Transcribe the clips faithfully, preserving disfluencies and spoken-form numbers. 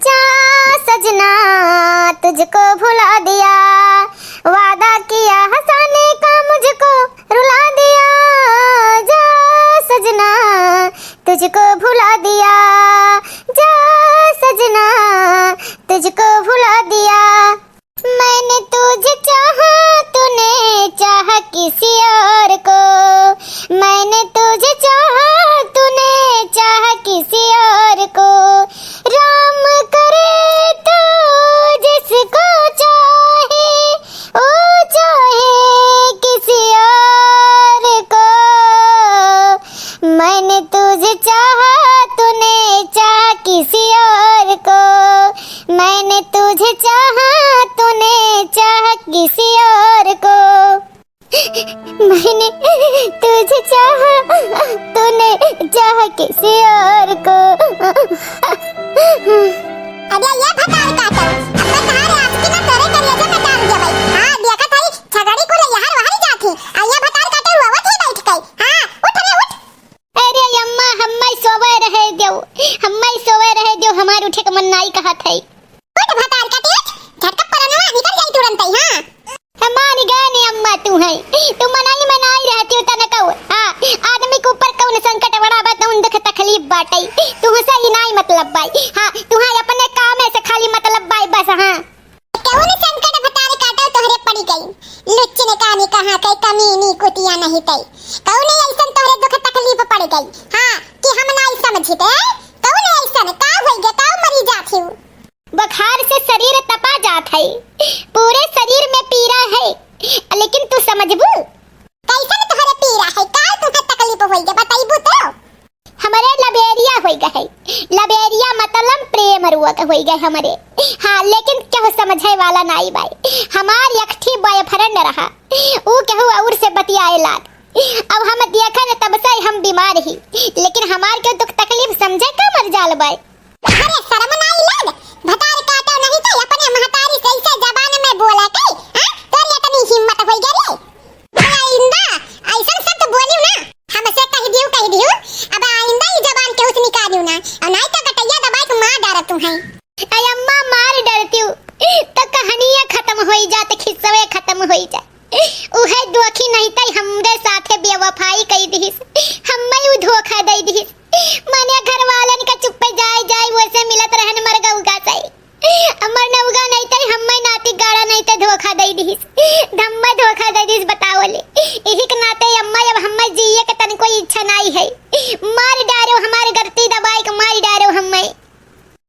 जा सजना, तुझको भुला दिया, वादा किया हंसाने का, मुझको रुला दिया। जा सजना, तुझको भुला दिया, जा सजना, तुझको भुला दिया। मैंने तुझे चाहा, तूने चाहा किसी और को। मैंने तुझे चाहा, तूने चाहा किसी और को। राम करे तो जिसको चाहे, ओ चाहे किसी और को। मैंने तुझे चाहा, तूने चाहा किसी और को। मैंने तुझे चाहा, तूने चाहा किसी और को। मैंने तुझे चाहा, तूने चाहा किसी और को। अरे ये भतार काटे, अब तो तहारे आशिकी ना तोरे करेजा में डाल देबै। हाँ, देखत हई, छगड़ी कुल यहर वहर जात ही। आ ये भतार काटे हुआ, वो थी बैठ गई। हाँ, उठ रे, उठ। अरे अम्मा, हम्मै सोवे रहे देउ, हम्मै सोवे रहे देउ, हमार उठे के मन नाई कहत है। उठ भतार काटी उठ, झटका परनवा निकल जाई तुरंतै, हाँ। हमार गाने अम्मा तू है, तू मनई में नाई रहतिउ तनकउ, हाँ। आदमी के ऊपर कौन संकट बड़ा बा, कौन दुख तकलीफ बाटै, तुहसे ही नाई मतलब बाई, हाँ। तुहै अपने काम से खाली मतलब बाई बस, हाँ। कौन संकट भतार काटो तोहरे पड़ी गई, लुच्चन कानी कहाँ के कमीनी कुतिया नहीं तई। कौन ऐसन तोहरे दुख तकलीफ पड़ गई, हाँ, कि हम नाई समझित है? कौन ऐसन का होई गे, का मरी जात ही? बुखार से शरीर तपा जात है, पूरे शरीर में पीरा है, लेकिन तू समझबू? कैसन तोहरे पीरा है, का तुहे तकलीफ होई गे, बतैबू तो? हमरे लबेरिया होई गए है। लबेरिया मतलब प्रेम रोग होई गए हमरे। हाँ, लेकिन केहू समझे वाला नाई बाई। हमार एक ठी boyfriend रहा, ऊ केहू और से बतियाए लाग। अब हम देखन तब से हम बीमार ही, लेकिन हमार के दुख तकलीफ समझे का मर जाल बाई। अरे शर्म नाई लाग, भतार काटो नहीं तो अपने महतारी से ऐसे जबान में बोला के, हाँ? तोर इतनी हिम्मत होई गई रे? अरे आइंदा ऐसन शब्द बोलियो ना, हमसे कह दियो, कह दियो, अब आइंदा ई जबान केहू से निकालियो ना, और नाई तो गटैया दबाई के मार डारत तू है। अरे अम्मा मार डरतिउ, तो कहानियाँ खत्म होई जात, खिस्सवे खत्म होई जात। उहे दोखी नहीं तई हमरे साथे बेवफाई कई दिहिस, हम्मै उ धोखा दई दिहिस। मने घर वालन का चुप्पे जाए जाए वैसे मिलत रहन मर गउगा से। अमर नउगा नहीं तई हम्मै नाती गाड़ा नहीं तई धोखा दई दिहिस। धम्मै धोखा दई दिहिस बताओ ले। इही के नाते अम्मा अब हम्मै जिए के तनिको इच्छा नाई है। मार डारो हमार गलती दबाई के मार डारो हम्मै।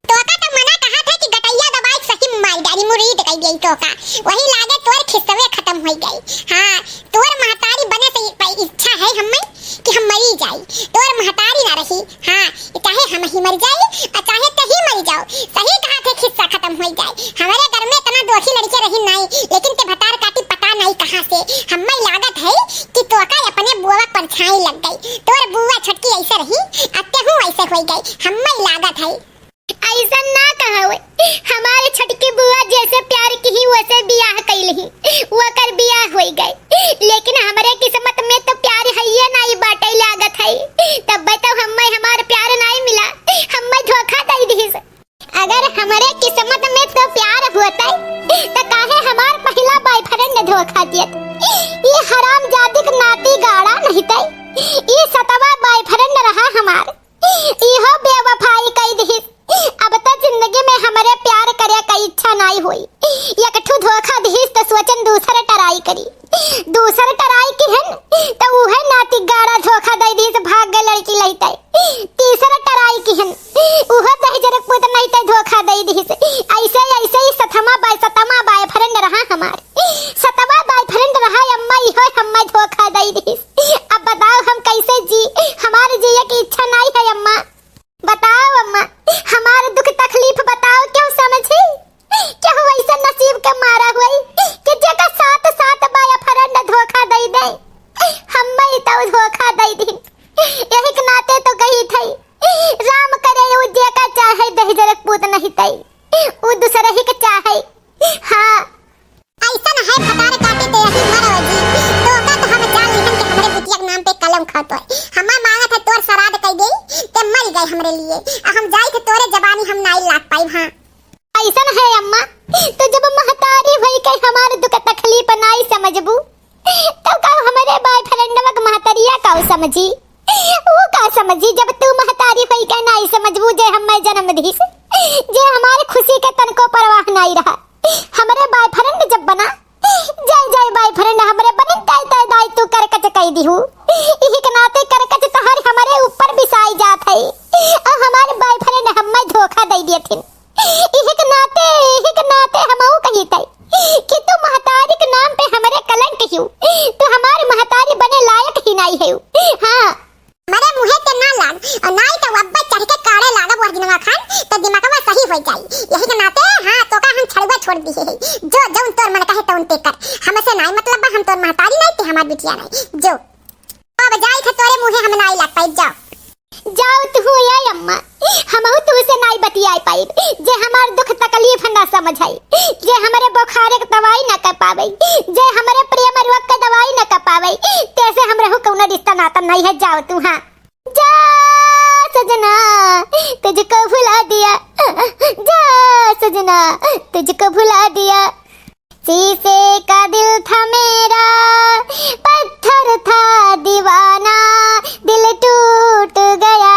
तोका तो मना कहा था कि गटैया दबाई के सही मार डारी मुरीद कई गई तोका। वही लागे तोर खिस्सवे खत्म होई गई। हाँ, तोर महतारी बने से इ-, इच्छा है हम्मै कि हम मरी जाई, तोर महतारी ना रही। हाँ, चाहे हम ही मर जाई और चाहे ते ही मर जाओ, सही कहा थे, खिस्सा खत्म होई जाए। हमारे घर में इतना दोखी लड़के रही नाई, लेकिन ते भतार काटी पता नाई कहाँ से। हम्मै लागत है कि तोका अपने बुआ पर छाई लग गई। तोर बुआ छोटकी ऐसे रही, अब ते हूँ ऐसे होई गई। हम्मै लागत है। ऐसन ना कहा होए। हमारे छोटकी बुआ जैसे प्यार की ही वैसे बियाह कैल ही, ओकर बियाह होई गए। लेकिन हमरे किस्मत में तो प्यार हइये नाई बाटे लागत है। तब तो हम्मै हमार प्यार नाई मिला, हम्मै धोखा दई दिहिस। अगर हमरे किस्मत में तो प्यार होतै, तो काहे हमार पहिला boyfriend धोखा दियत? ई हरामजादी के नाती गाड़ा नहीं तै, ई सतवा boyfriend रहा हमार। इहो बेवफाई कई दिहिस। अब त जिंदगी में हमरे प्यार करे क इच्छा नाई होई। एक ठो धोखा दिहिस त सोचन दूसर try करी। दूसर try किहन त उहे नाती गाड़ा धोखा दई दिहिस, भाग गए लड़की लइते। तीसर try किहन, उहो दहिजर पूत नहीं ते धोखा दई दिहिस। ऐसे, ऐसे ही सतमा बाय, सतमा boyfriend रहा हमार। सतवा boyfriend रहा अम्मा, इहो हम्मा धोखा दई दिहिस। अब बताओ हम कैसे जी, हमार जिए की इच्छा नाई है अम्मा। बताओ अम्मा, हमार दुख तकलीफ बताओ, क्यों समझी? क्यों ऐसा नसीब के मारा हुई कि जेका सात, सात boyfriend धोखा दई दे, हम्मा ही तो धोखा दई दी। यही के नाते तो कही थई, राम करे उ जेका चाहे दहिजर पूत नहीं तई, उ दूसरे ही के चाहे। हाँ, ऐसन है भतार काटी ते यही मरो जी। तोका तो हम जान लिहन के हमरे बिटिया के नाम पे कलम खात है। हमार मांगत है तोर श्राद्ध कई देई, ते मर गए हमरे लिए। आ हम जाई थे तोरे जबानी हम नाई लाग पाई। हाँ। अइसन है अम्मा, तू जब महतारी होई के हमार दुख तकलीफ नाई समझबू, तो का हमरे बॉयफ्रेंडवा के महतरिया का समझी? वो का समझी जब तू महतारी होई के नाई समझबू जे हम्मे जन्म दीस, जे हमारे खुशी के तनको परवाह नाई रहा। हमरे बॉयफ्रेंड जब बना, जय जय बॉयफ्रेंड हमरे बनिन, तय तय दाई तू करकच कई दिहू। इही के नाते करकच तोहर हमरे ऊपर बिसाई जात है। और हमारे बॉयफ्रेंड हम्मे धोखा दे दिए थिन। इही के नाते, इही के नाते हमहू कही तय कि तू महतारी के नाम पे हमरे कलंक हियू। तू हमार महतारी बने लायक ही नाई है। हाँ। हमरे मुँहे के ना लाग, और नाई तो अब्बे चढ़ के काढ़े लागब वह दिनवा खान, तो दिमागवा सही हो जाई। यही के नाते, हाँ, तोका हम छड़ुआ छोड़ दिए है। जो जौन तोर मन कहे तौन ते कर। हमसे नाई मतलब बा, हम तोर महतारी नाई, ते हमार बिटिया नाई। जो। अब जाई थे तोरे मुँहे हम नाई लाग पाइब, जाओ। जाओ तू ए अम्मा, हमहू तू से नाई बतियाई पाइब। जे हमार दुख तकलीफ ना समझाई, जे हमरे बुखारे के दवाई ना कर पावे, जे हमरे प्रेम रोग के दवाई ना कर पावे, तेसे हमरे हु कौनो रिश्ता नाता नाई है। जाओ तू, हाँ। जा सजना, तुझको भुला दिया, जा सजना, तुझको भुला दिया। शीशे का दिल था मेरा, पत्थर था दीवाना, दिल टूट गया,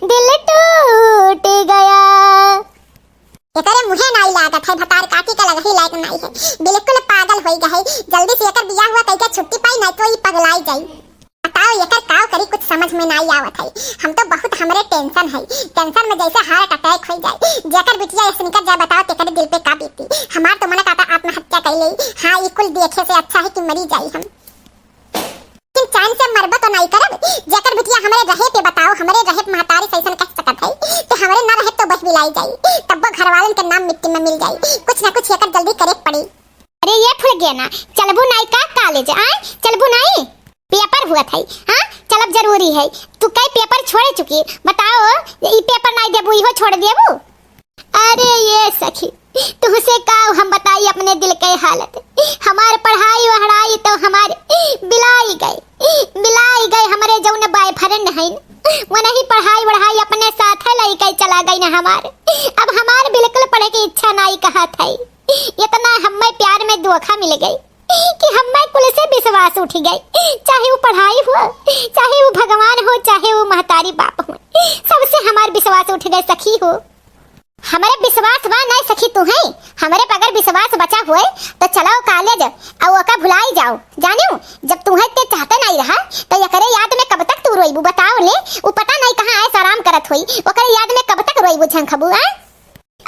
दिल टूट गया। एकरे मुँहे नाई लागत है, भतार काकी का लगही लायक नाई है, बिल्कुल पागल होई गए। जल्दी से एकर बियाह हुआ कइके छुट्टी पाई, नहीं तो ई पगलाई जाई। बताओ, एकर काव करी, कुछ समझ में नाई आवत है। हम तो बहुत हमरे tension है, tension में जैसे heart attack हो जाए। जेकर बिटिया ऐसे निकल जाए, बताओ, तेकर दिल पे का बीती। हमार तो मन कहता आत्महत्या कर ले। हाँ, ई कुल देखे से अच्छा है कि मरी जाई हम। लेकिन चैन से मरबो तो नाई करब। जेकर बिटिया हमरे रहे पे, बताओ, हमरे रहे पे महतारी से ऐसन कह सकत है, तो हमरे ना रहे तो बहबिलाई जाई। तब्बो घर वालन के नाम मिट्टी में मिल जाई। कुछ ना कुछ एकर जल्दी करे के पड़ी। अरे ये फुलगेना, चलबू नाई का college, आय? चलबू नाई? Paper हुआ था, हाँ? चलब जरूरी है। तू कई paper छोड़े चुकी, बताओ, ई paper नाई देबू, इहो छोड़ देबू? अरे ये सखी, तुहसे का हम बताई अपने दिल के हालत। हमार पढ़ाई वढ़ाई तो हमार बिलाई गए, बिलाई गए। हमरे जौन boyfriend है न, वो नहीं पढ़ाई वढ़ाई अपने साथ है लइके चला गई न हमार। अब हमार बिल्कुल पढ़े की इच्छा नाई कहत है। इतना हम्मे प्यार में धोखा मिल गई कि हम्मे कुल से विश्वास उठ गई। चाहे वो पढ़ाई हो, चाहे वो भगवान हो, चाहे वो महतारी बाप हो, सबसे हमार विश्वास उठ गए सखी हो। हमरे विश्वास बा नहीं सखी तू है, हमरे पे अगर विश्वास बचा हुए तो चलो college अउ ओका भुलाई जाओ। जानियो, जब तू है ते चाहते नहीं रहा तो एकरे याद में कब तक तू रोइबू बताओ ले। उ पता नहीं कहाँ ऐश आराम करत होई, ओकरे याद में कब तक रोइबू झंखबू, हैं?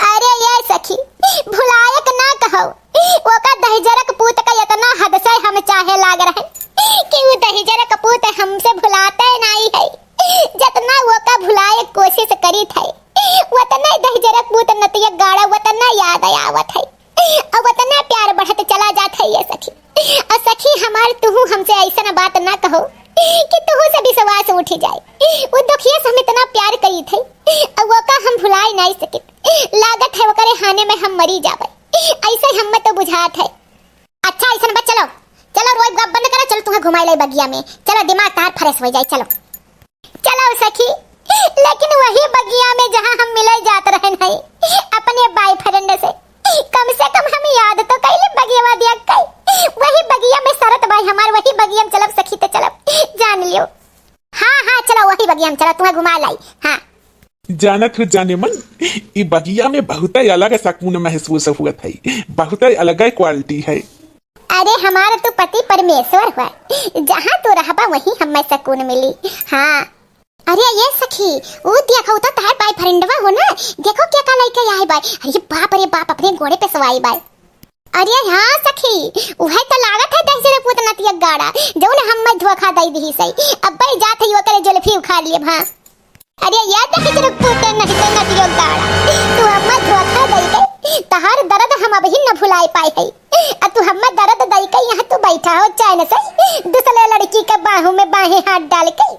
अरे ये सखी, भुलायक ना कहो, ओका दहिजरक पूत का इतना हद से हम चाहे लाग रहे कि वो दहिजरक पूत हमसे भुलाते नहीं है। जितना ओका भुलाए कोशिश करी थे, उतना दहिजरक पूत नतिया गाड़ा उतना याद आवत है, और उतना प्यार बढ़त चला जात है ये सखी। और सखी हमार, तुहू हमसे ऐसन बात ना कहो कि तुहू से विश्वास उठ जाए। वो दुखिया से हम इतना प्यार करी थे, और ओका हम भुलाई नहीं सकित। लागत है ओकरे हाने में हम मरी जाबे, ऐसे हम्मे तो बुझात है। अच्छा, ऐसन बा, चलो, चलो, रोइब गाब बंद करो, चलो, तुम्हें घुमाई लाई बगिया में, चलो, दिमाग तार fresh हो जाए, चलो। चलो सखी, लेकिन वही बगिया में जहाँ हम मिले जात रहे नहीं अपने boyfriend से, कम से कम हम याद तो कैले बगिया देख के, वही बगिया में शरत भाई हमार, वही बगिया में चलब सखी, तो चलब, जान लियो। हाँ, हाँ, चलो, वही बगिया में चलो, तुम्हें घुमा लाई। हाँ। जानत हो जाने मन, ई बगिया में बहुत अलग सुकून महसूस हुआ था, बहुत अलग quality है। अरे, हमार तो पति परमेश्वर हुआ, जहाँ तू रहबा वहीं हमें सुकून मिली। हाँ। अरे ये सखी, ऊ देखो तो तार boyfriendवा हो ना, देखो क्या का लइके आए बाय। अरे बाप रे बाप, अपने गोड़े पे सोआई बाय। अरे हाँ सखी, उहे तो लागत है दहिजरक पूत नतिया गाड़ा, जौन हम्मे धोखा दई दिहिस है। अब्बे जात है ओकरे जुल्फी उखाड़ लिए भा। अरे ये दहिजरक पूत नहीं तो नतिया गाड़ा, तू हम्मे धोखा दई के, तहार दर्द हम अबही न भुलाए पाए है। आ तू हम्मे दर्द दई के यहाँ तू बैठा हो चैन से, दूसरे लड़की के बाहों में बाहें हाथ डाल के।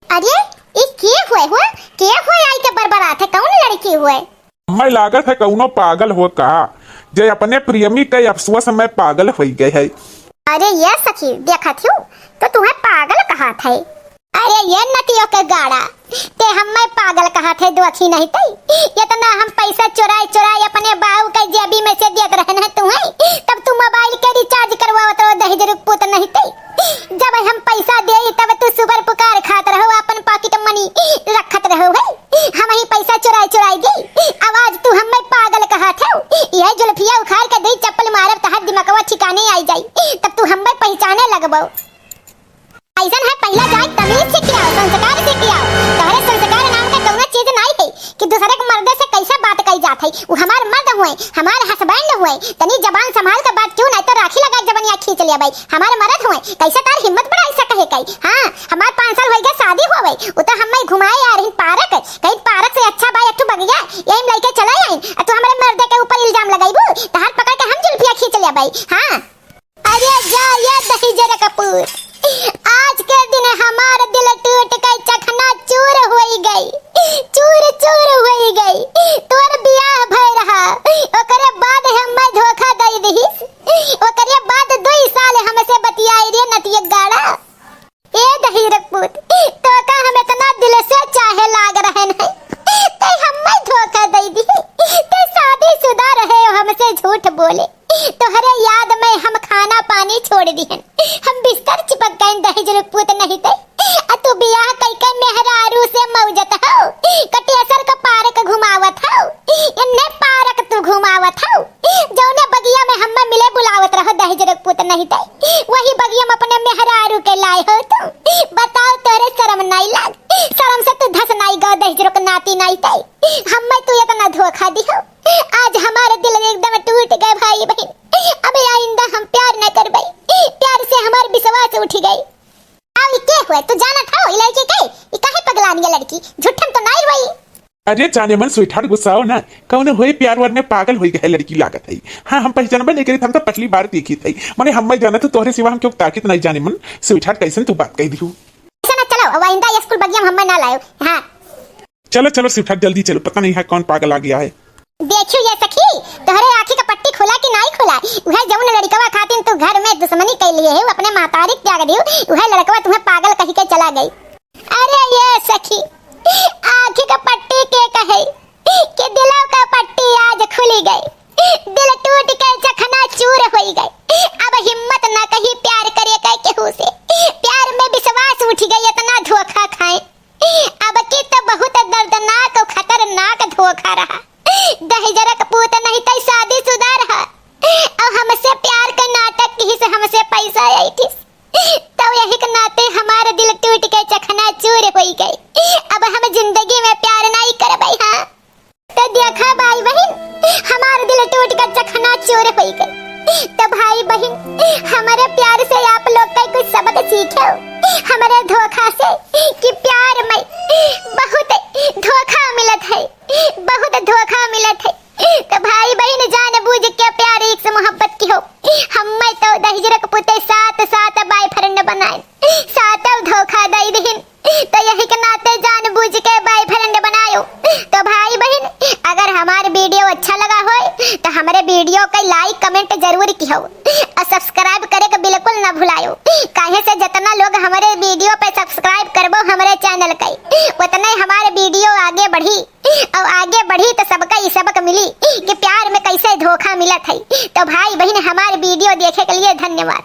अरे, ई के हुए हो? के हुए आई के बरबरात है? कौन लड़की हुए? हम्मे लागत है कौनो पागल हो का, जे अपने प्रेमी के अफसोस में पागल होई गए है। अरे ये सखी, देखत हूँ तो तुम्हें पागल कहत है। अरे ये नतियों के गाड़ा, ते हम्मे पागल कहत है, दोखी नहीं तई। इतना हम पैसा चुराए आवाज तू हम्मे पागल कहत हौ। यह जुल्फिया उखाड़ के दुई चप्पल मारब, तहर दिमगवा ठिकाने आई जाई, तब तू हम्मे पहिचाने लगबौ। अइसन है, पहिला जाए तमीज से किया, संस्कार से किया। तोहरे संस्कार नाम का कौनो चीज नाई है कि दूसरे के मर्दे से कैसे बात कही जात है। वो हमार मर्द हुए, हमार husband हुए, तनी जबान संभाल के बात क्यों, नहीं तो राखी लगा के जबनिया खींच लिया भाई। हमार मर्द हुए, कैसे तार हिम्मत बढ़ाई सके है कई? हाँ, हमार पाँच साल होई गए शादी होवे, वो तो हम्मे घुमाए आ रही पार्क, कहीं पार्क से अच्छा बा एक ठो बगिया, यही में लेके चले आई, आ तू हमारे मर्दे के ऊपर इल्जाम लगाईबू, तहार पकड़ के हम जुल्फिया खींच ले भाई। हाँ, अरे जा ये दहिजर कपूत, आज के दिन हमार दिल टूट के चखना चूर होई गई, चूर चूर होई गई। तोर बियाह भय रहा, ओकरे बाद हम्मे धोखा दई दिहिस, ओकरे बाद दुई साल हमसे बतियाई रे नतिया गाड़ा। ए दहिजर कपूत, तोका हम इतना दिल से चाहे लाग रहन है, ते हम्मे धोखा दई दी, ते शादीशुदा रहे हो हमसे झूठ बोले। तोहरे याद में हम खाना पानी छोड़ दिहन, हम बिस्तर चिपक गए दहिजर कपूत नहीं ते। आ तू बियाह कई के मेहरारू से मौजत हो, कटेसर का पार्क घुमावत हो, इन्ने पार्क तू घुमावत हो, जौने बगिया में हम्मे मिले बुलावत रहो दहिजर कपूत नहीं ते, वही बगिया में अपने मेहरारू के लाए हो तू। बताओ तोरे शर्म नहीं लाग, शर्म से तू धस नहीं गो दहिजर के नाती नहीं ते। हम्मे तू इतना धोखा दिहो, आज हमार दिल एकदम टूट गए भाई बहिन। अब आइंदा हम प्यार न करबे, प्यार से हमार विश्वास उठ गए। अब ई के हुए तू जानत हो, ई लड़की के, ई काहे पगलान ये लड़की, झूठन तो नहीं हुई। अरे जाने मन sweetheart गुस्साओ ना, कौन हुए प्यार वार में पागल होई गए लड़की लागत है। हाँ हम पहचानबे नहीं करी, हम तो पहली बार देखी थी, मने हम्मे जानत तोहरे सिवा हम क्यों ताकित नहीं जाने मन। Sweetheart कैसन तू बात कह दिहू। ऐसा ना चलो, अब आइंदा ये स्कूल बगिया में हम्मे ना लायो। हाँ। चलो, चलो, sweetheart, जल्दी चलो, पता नहीं है कौन पागल आ गया है। देखियो ये सखी, तोहरे आँखी का पट्टी खुला कि नाई खुला? उहे जौन लड़कवा खातिन तू घर में दुश्मनी कैलिए है, अपने महतारी के त्याग दियो, उहे लड़कवा तुम्हें पागल कही के चला गई। अरे ये सखी, आँखी का पट्टी के कहे कि दिलों का पट्टी आज खुली गई, दिल टूट के चखना चूर होई गई। अब हिम्मत ना कही प्यार करे के केहू से, प्यार में विश्वास उठ गई, इतना धोखा खाए। अब की तो बहुत दर्दनाक और खतरनाक धोखा रहा। दहिजर कपूत नहीं तई शादीशुदा रहा और हमसे प्यार का नाटक किहिस, हमसे पैसा ऐठिस, तो यही के नाते हमार दिल टूट के चखना चूर होई गए। अब हम जिंदगी में प्यार नहीं करबे। हाँ तो देखा भाई बहिन, हमार दिल टूट के चखना चूर होई गए। तो भाई बहिन, हमारे प्यार से आप लोग का कुछ सबक सीखे, हमारे धोखा से, कि प्यार में बहुत धोखा मिलत है, बहुत धोखा मिलत है। तो भाई बहिन, जान बूझ के प्यार, इश्क, मोहब्बत किहो। हम्मे तो दहिजर कपूते सात सात boyfriend बनाए, सातों धोखा दे दिहिन। तो यही के नाते जान बूझ के boyfriend बनायो। तो भाई बहिन, अगर हमार video अच्छा लगा होए तो हमरे video के like comment जरूर किहो और subscribe करे के बिल्कुल ना भुलायो। काहे से जितना लोग हमरे video पे subscribe करबो हमरे channel के, उतने हमारे video आगे बढ़ी और आगे बढ़ी तो सबका ई सबक मिली कि प्यार में कैसे धोखा मिलत है। तो भाई बहिन, हमार video देखे के लिए धन्यवाद।